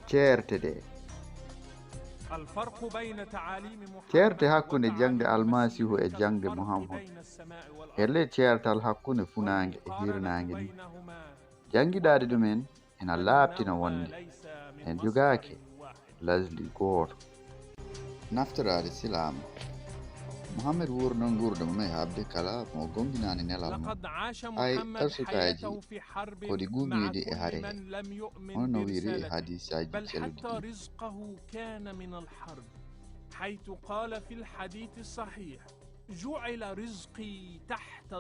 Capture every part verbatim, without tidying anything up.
Ceerte ɗe. Ceerte hakkunde jaŋde Almasiihu e jaŋde Muhammad. E ley ceertal hakkunde funaange e hirnaange ni. Janngidaade ɗum en ina laaɓtina wonde en jogaaki lasli gooto. Naftoraade silaama. Muhammad wuurno nguurndam mum e haɓde kala mo goongɗinaani nelal mum. Hay karsukaaji ko ɗi guumiiɗi e hare he. Hono no wiyri e hadiisaaji celluɗi ɗi.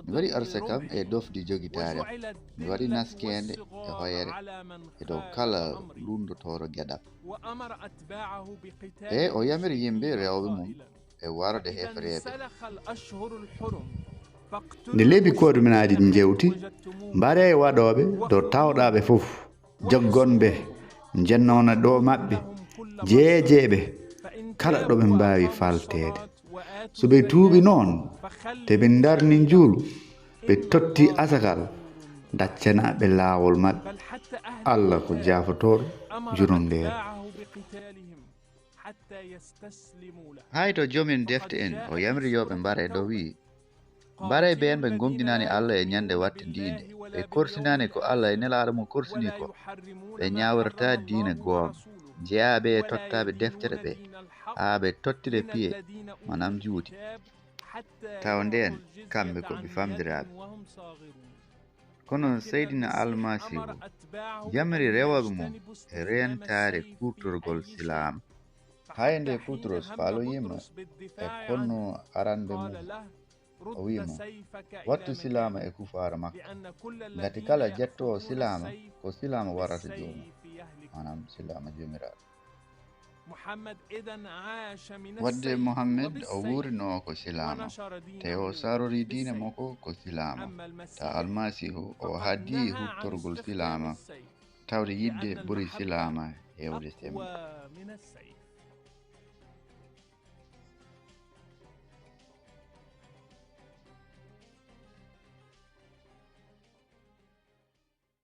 Mi waɗi arsakam e ɗofdi jogitaare am. Mi waɗi naskeende e hoyere e dow kala luunndotooɗo geɗal. E o yamiri yimɓe rewɓe mum e warde hefreeɓe. Nde lebbi kooduminaaji ɗi njewti, mbaree waɗooɓe dow tawɗaaɓe fof, joggonɓe, njennoona ɗo maɓɓe, jeejeeɓe, kala ɗo ɓe mbaawi falteede. So ɓe tuuɓi noon, te ɓe ndarni njuulu, ɓe totti asakal, daccanaa ɓe laawol maɓɓe. Allah ko jaafotooɗo, jurndeeɗo. Hay to joomin defte en, o yamri yo ɓe mbare ɗo wiyi, mbaree ɓeen ɓe ngoongɗinaani Allah e ñande wattindiinde, ɓe korsinaani ko Allah e nelaaɗo mum korsini ko, ɓe ñaawirta diine goonga, jeyaaɓe e tottaaɓe deftere ɓe, haa ɓe tottira piye, maanaam juuti. Tawa ndeen, kamɓe ko ɓe famɗiraaɓe. Kono Seydina Almasiihu yamiri rewooɓe mum e reentaare kuutorgol silaama. Hay nde Putros faaloyiima e konnu aranɓe mum, o wiyi mo, "Wattu silaama e kufaara makko, ngati kala jettoowo silaama, ko silaama warata joomum," maanaam silaama Joomiraaɗo. Wadde Muhammad o wuurinoo ko silaama, te o sarorii diine makko ko silaama. Ta Almasiihu o haddii huɓtorgol silaama, tawde yiɗde ɓuri silaama heewde semmbe.